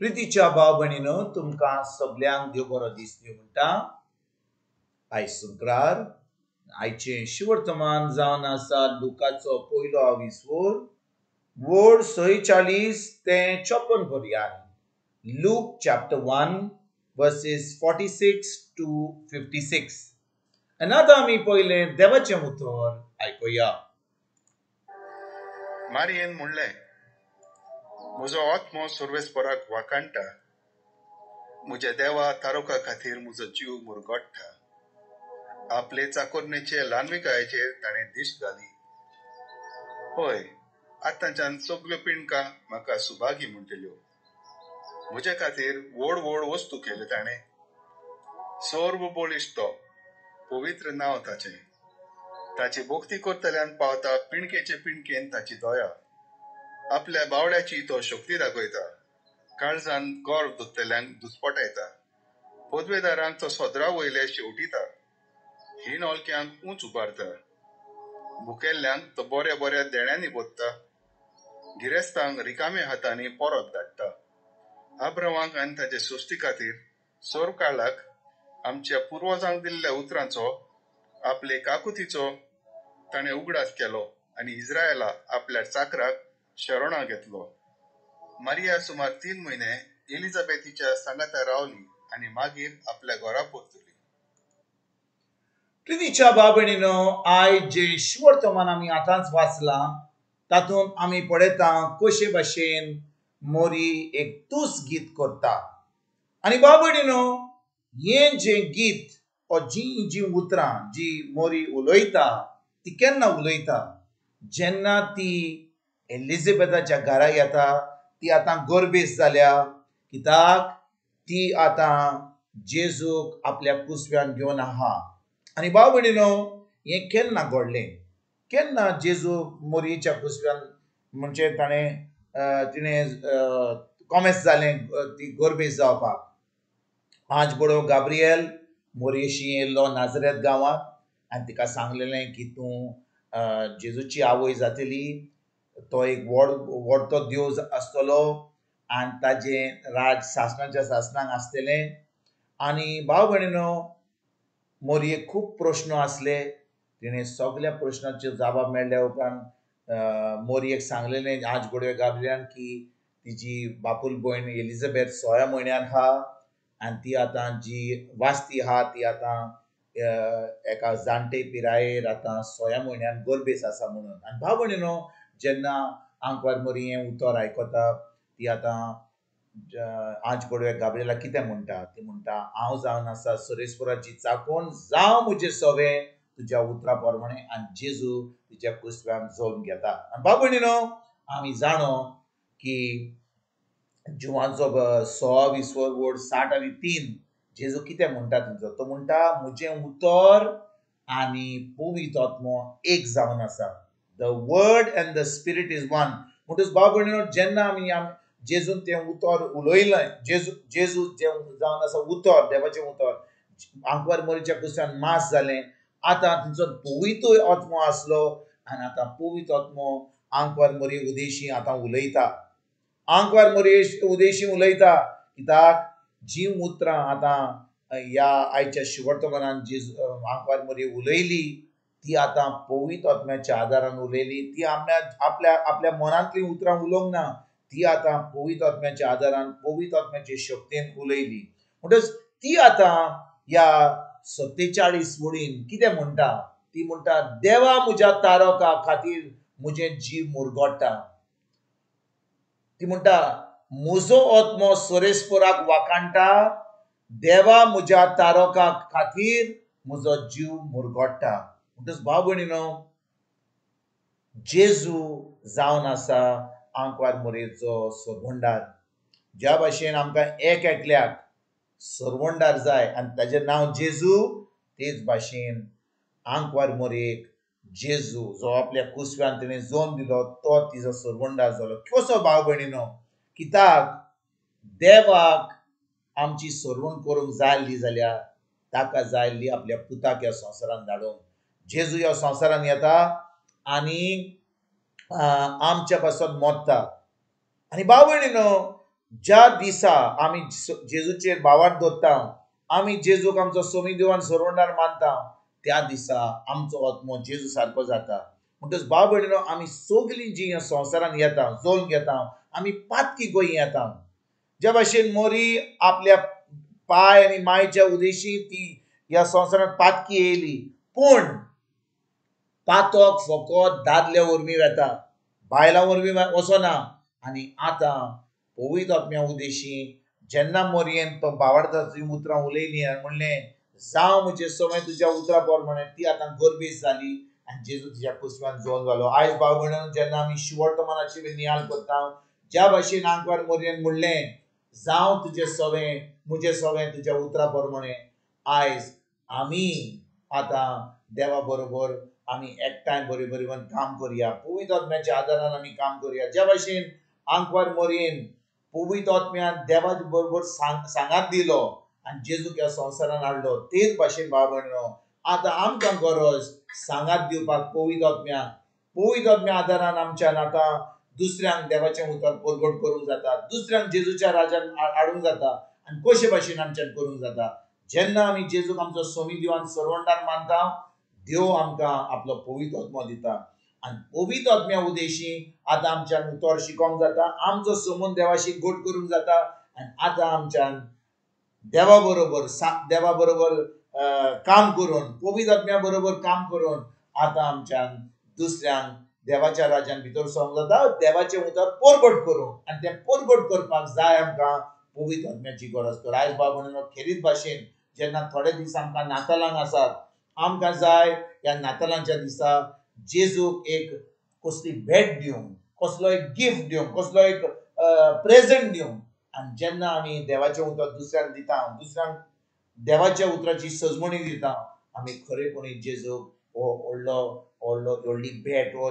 प्रितीच्या भाव भयणीनो, तुमकां सगल्यांक देव बरो दीस दिवं म्हणटा. आयज शुक्रार, आयचें शिवर्तमान जावन आसा लुकाचो पयलो आविस्वोर वड 46 ते 54 पर्यंत. Luke chapter 1 verses 46 to 56. आनी आतां आमी पयलें देवाचें उतर आयकुया. मारियेन म्हणलें, म्हजो आत्मो सर्वेस्पराक वाखाणटा, म्हज्या देवा तारोका खातीर म्हजो जीव मुरगट्टा. आपले चाकोरणेचे ल्हानविकायेचेर ताणें दिश्ट घाली. हय, आतांच्यान सगल्यो पिंडकां म्हाका सुभागी म्हणटल्यो. म्हजे खातीर व्हड व्हड वस्तू केल्यो ताणें. सर्व बळिश्ट तो, पवित्र नांव ताचें. ताची भक्ती करतल्यान पावता पिंडकेचे पिंडकेन ताची दया. आपल्या बावड्याची तो शक्ती दाखयता, काळजान गर्व दोतल्यांक दुस्पटायता. पदवेदारांक तो सदरा वयले शेवटिता, हीण ओलक्यांक उंच उबारता. भुकेल्ल्यांक तो बऱ्या बऱ्या देण्यांनी बोधता, गिरेस्तांक रिकाम्या हातांनी परत धाडटा. आब्रावांक आनी ताचे सृश्टी खातीर सर्व काळाक आमच्या पुर्वजांक दिल्ल्या उतरांचो, आपले काकुतीचो ताणें उगडास केलो आनी इस्रायला आपल्या चाकराक शरणां घेतलो. मारिया सुमार 3 म्हयने एलिझाबेथीच्या सांगाता रावली आनी मागीर आपल्या घरा परतली. प्रितीच्या भाव भयणीनो, आयज जें शिवर्तमान आमी आतांच वाचलां तातूंत आमी पळयता कशे भाशेन मोरी एक तूस गीत करता. आनी भाव भयणीनो, हें जें गीत ओ जीं जीं उतरां जी मोरी उलयता ती केन्ना उलयता? जेन्ना ती एलिझाबेथाच्या घरा येता. ती आतां गर्भेस्त जाल्या, कित्याक ती आतां जेजूक आपल्या कुसव्यान घेवन आहा. आनी भाव भयणीनो, हें केन्ना घडलें? केन्ना जेजू मोरयेच्या कुसव्यान म्हणजे ताणें तिणें कॉमेस जालें ती गर्भेस्त जावपाक? आज बडो गाब्रियल मोरयेशी येयल्लो नाजरेत गांवांत आनी तिका सांगलेलें की तूं जेजूची आवय जातली, तो एक व्हड व्हडतो देव आसतलो आनी ताजें राज सासणाच्या सासणाक आसतलें. आनी भाव भयणीनो, मोरयेक खूब प्रश्न आसले. तिणें सगल्या प्रश्नाच्यो जाप मेळ्ळ्या उपरांत मोरयेक सांगलेलें आज घडये गाब्रियलान की तिजी बापूल भयण एलिझाबेथ 16 म्हयन्यान आहा आनी ती आतां जी वास्ती आहा ती आतां एका जाणटे पिरायेर आतां 16 म्हयन्यान गर्भेस्त आसा म्हणून. आनी भाव भयणीनो, जेन्ना आंकवार मोरी हें उतर आयकता ती आतां आज घडये गाब्रियला कितें म्हणटा? ती म्हणटा, हांव जावन आसा सर्वेस्पराची चाकोन, जावं म्हजें सवें तुज्या उतरा प्रमाणें. आनी जेजू तिच्या कुसव्यान जल्म घेता. आनी भाव भयणीनो, आमी जाणो की जुवांचो 16 वड 60 आनी 3 जेजू कितें म्हणटा तुमचो? तो म्हणटा, म्हजें उतर आनी पवित्र आत्मो एक जावन आसा. The word and the spirit is one. म्हणटच भाव भयणीनो, जेन्ना आमी जेजून तें उतर उलयलें, जेजू जें जावन आसा उतर, देवाचें उतर आंकवार मोरीच्या कुसव्यान मास जालें. आतां थंयचो पवित्र आत्मो आसलो आनी आतां पवित्र आत्मो आंकवार मोरी उदेशी आतां उलयता. आंकवार मोरी उदेशी उलयता कित्याक जीं उतरां आतां ह्या आयच्या शिवर्तमानान जी आंकवार मोरी उलयली ती आतां पवित्र आत्म्याच्या आदारान उलयली. ती आपल्या आपल्या मनांतलीं उतरां उलोवंक ना, ती आतां पवित्र आत्म्याच्या आदारान पवित्र आत्म्याचे शक्तीन उलयली. म्हणटच ती आतां ह्या 47 वडीन कितें म्हणटा? ती म्हणटा, देवा म्हज्या तारका खातीर म्हजें जीव मुरगट्टा. ती म्हणटा, म्हजो आत्मो सर्वेस्पराक वाखाणटा, देवा म्हज्या तारका खातीर म्हजो जीव मुरगट्टा. म्हणटच भाव भयणीनो, जेजू जावन आसा आंकवार मोरयेचो सरवंडार. ज्या भाशेन आमकां एक एकल्याक सरवंडार जाय आनी ताजें नांव जेजू, तेच भाशेन आंकवार मोरयेक जेजू जो आपल्या कुसव्यान तिणें जल्म दिलो तो तिजो सरवंडार जालो. कसो भाव भयणीनो? कित्याक देवाक आमची सरवण करूंक जाय आसली जाल्यार ताका जाय आसली आपल्या पुताक ह्या संवसारांत धाडूंक. जेजू ह्या संवसारांत येता आनी आमच्या पासत मोत्ता. आनी भाव भयणीनो, ज्या दिसा आमी जेजूचेर भावार्थ दवरता, आमी जेजूक आमचो सोमी देवान सोरवणार मानता, त्या दिसा आमचो आत्मो जेजू सारको जाता. म्हणटच भाव भयणीनो, आमी सगलीं जीं ह्या संवसारान येता, जल्म घेता, आमी पातकी गोंय येता. ज्या भाशेन मोरी आपल्या पाय आनी मायच्या उदेशी ती ह्या संवसारांत पातकी येयली, पूण पातक फकत दादल्या वरवीं वेता, बायलां वरवीं वचना. आनी आतां पवित्र आत्म्या उदेशी जेन्ना मोरयेन तो भावार्थाची उतरां उलयलीं आनी म्हणलें जावं म्हजें समय तुज्या उतरां प्रमाणे, ती आतां गर्भेस्त जाली आनी जेजू तिच्या कुसव्यान जल्म जालो. आयज भाव भयणीनो, जेन्ना आमी शिवर्तमानाची नियाळ करता, ज्या भाशेन आंकवार मोरयेन म्हणलें जावं तुजें सवें म्हजें सवें तुज्या उतरां प्रमाणे, आयज आमी आतां देवा बरोबर आमी एकठांय बरे बरोबर काम करुया, पवित्र आत्म्याच्या आदारान आमी काम करुया. ज्या भाशेन आंकवार मोरयेन पवित्र आत्म्यान देवा बरोबर सांगात दिलो आनी जेजूक ह्या संवसारान हाडलो, तेच भाशेन भाव भयणीनो आतां आमकां गरज सांगात दिवपाक पवित्र आत्म्याक. पवित्र आत्म्या आदारान आमच्यान आतां दुसऱ्यांक देवाचें उतर परगट करूंक जाता, दुसऱ्यांक जेजूच्या राजान हाडूंक जाता आनी कशे भाशेन आमच्यान करूंक जाता. जेन्ना आमी जेजूक आमचो सोमी देवान सरवंडार मानता, देव आमकां आपलो पवित्र आत्मो दिता आनी पवित्र आत्म्या उदेशी आतां आमच्यान उतर शिकोवंक जाता, आमचो समून देवाशी गोट करूंक जाता आनी आतां आमच्यान देवा बरोबर देवा बरोबर काम करून, पवित्र आत्म्या बरोबर काम करून आतां आमच्यान दुसऱ्यांक देवाच्या राज्यान भितर सरूंक जाता, देवाचें उतर परगट करूंक. आनी तें परगट करपाक जाय आमकां पवित्र आत्म्याची गरज. तर आयज भाव भयणीनो, खेरीत भाशेन जेन्ना थोडे दीस आमकां नातालांक आसात, आमकां जाय ह्या नातालांच्या दिसा जेजूक एक कसली भेट दिवंक, कसलो एक गिफ्ट दिवंक, कसलो एक प्रेजेंट दिवंक. आनी जेन्ना आमी देवाचें उतर दुसऱ्यांक दिता, दुसऱ्यांक देवाच्या उतराची सजमणी दिता, आमी खरेपणी जेजूक हो व्हडलो व्हडलो व्हडली भेट, हो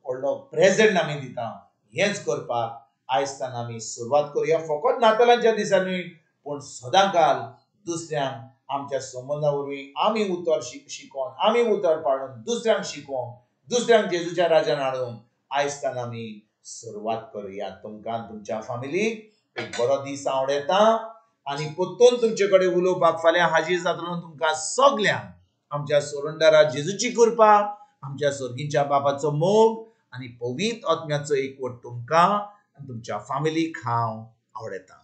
व्हडलो प्रेजेंट आमी दिता. हेंच करपाक आयज आमी सुरवात करुया, फकत नातालांच्या दिसा न्हय, पूण सदांकाल दुसऱ्यांक आमच्या संबंदा वरवीं आमी उतर शिकोवन, आमी उतर पाळून दुसऱ्यांक शिकोवन, दुसऱ्यांक जेजूच्या राजान हाडून आयज आमी सुरवात करुया. तुमकां तुमच्या फामिलीक एक बरो दीस आवडटा आनी परतून तुमचे कडेन उलोवपाक फाल्यां हाजीर जातलो. तुमकां सगल्यांक आमच्या सोरंडारा जेजूची कृपा, आमच्या सोर्गींच्या बापाचो मोग आनी पवित्र आत्म्याचो एकवट तुमकां आनी तुमच्या फामिलीक हांव आवडटा.